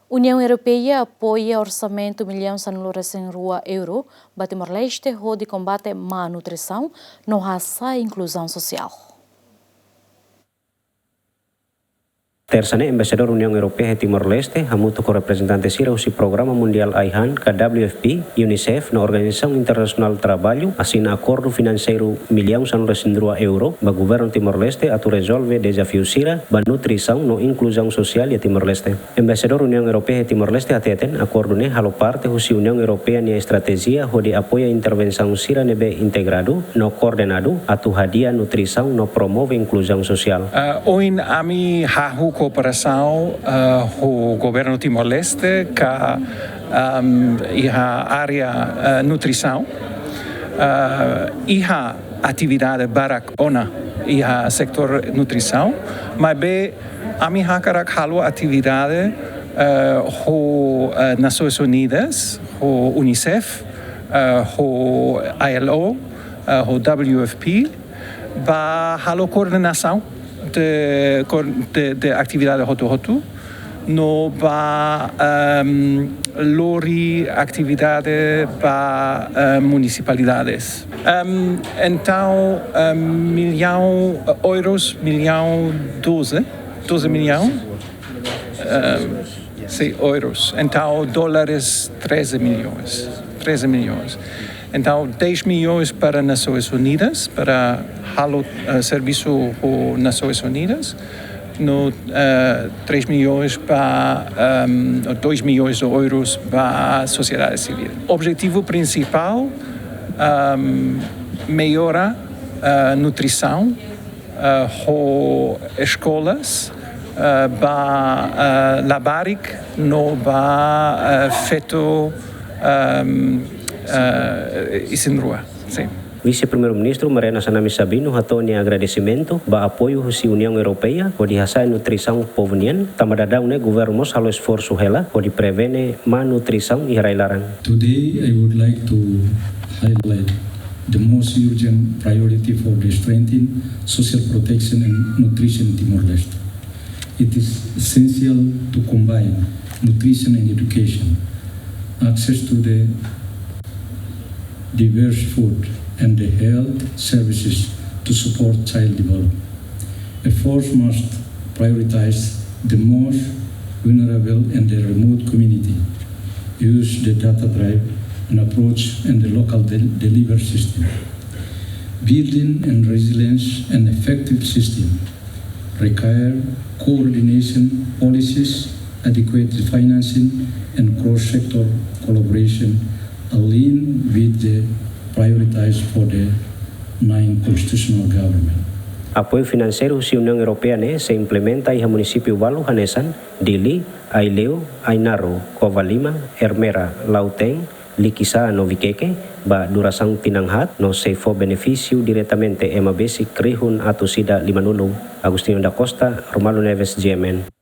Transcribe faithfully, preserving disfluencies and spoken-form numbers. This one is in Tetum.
Uniaun Europeia apoia orsamentu millaun sanulu-resin-rua euro ba Timor-Leste hodi kombate má nutrisaun no hasa'e inkluzaun sosiál. Tersa ne'e, Embaixadór Uniaun Europeia iha Timor-Leste, hamutuk ho reprezentante sira husi Programa Mundiál Ai-han ka W F P, UNICEF, no Organizasaun Internasionál Traballu, asina akordu finanseiru millaun sanulu-resin-rua euro ba Governu Timor-Leste atu rezolve dezafiu sira ba nutrisaun no inkluzaun sosiál iha Timor-Leste. Embaixadór Uniaun Europeia iha Timor-Leste hateten, akordu ne'e halo parte husi Uniaun Europeia nia estratéjia hodi apoia intervensaun sira ne'ebé integradu no koordenadu atu hadi'a nutrisaun no promove inkluzaun sosiál. Ah, ohin ami hahú kooperasaun, ah, ho Governu Timor-Leste ka, am, iha área, ah, nutrisaun. Ah, iha atividade barak ona iha setór nutrisaun, maibé ami hakarak halo atividade, eh, ho, eh, Nasoins Unidas, ho UNICEF, eh, ho I L O, eh, ho W F P, ba halo koordenasaun de, koor-, de, de atividade hotu-hotu, no ba, ehm, lori atividade ba, eh, munisipalidades. Ehm, entaun, ehm, millaun, eh, euros, millaun doze, doze millaun. Ehm, sim, euros. Entaun, dólares, treze milhões. Treze milhões. Entaun, dez milhões para Nasoins Unidas, para halo, eh, servisu ho Nasoins Unidas. No, eh, três milhões ba, ehm, dois milhões de euros ba sosiedade sivíl. Objetivu prinsipál, ehm, mellora, eh, nutrisaun, eh, ho eskolas, eh, ba, eh, labarik no ba, eh, feto, ehm, eh, isin-rua. Sim. Vise-Primeiru-Ministru Mariana Xanana Sabino hato'o nia agradesimentu ba apoiu husi Uniaun Europeia hodi hasa'e nutrisaun povu nian, tanba daudaun ne'e governu mós halo esforsu hela hodi prevene má nutrisaun iha rai-laran. Today, I would like to highlight the most urgent priority for the strengthening social protection and nutrition Timor-Leste. It is essential to combine nutrition and education, access to the diverse food and the health services to support child development. Efforts must prioritize the most vulnerable and the remote community, use the data-driven approach and the local del-, delivery system. Building and resilience and effective system require coordination, policies, adequate financing, and cross-sector collaboration aligned with the priorities for the nine constitutional government. Apoiu finanseiru husi Uniaun Europeia ne'e sei implementa iha munisípiu balu hanesan Dili, Aileu, Ainaro, Covalima, Ermera, Lautém, Likisá no Viqueque, ba durasaun tinan haat no sei fó benefísiu diretamente ema besik rihun atus ida limanulu. Agostinho da Costa, Romualdo Neves, G M N.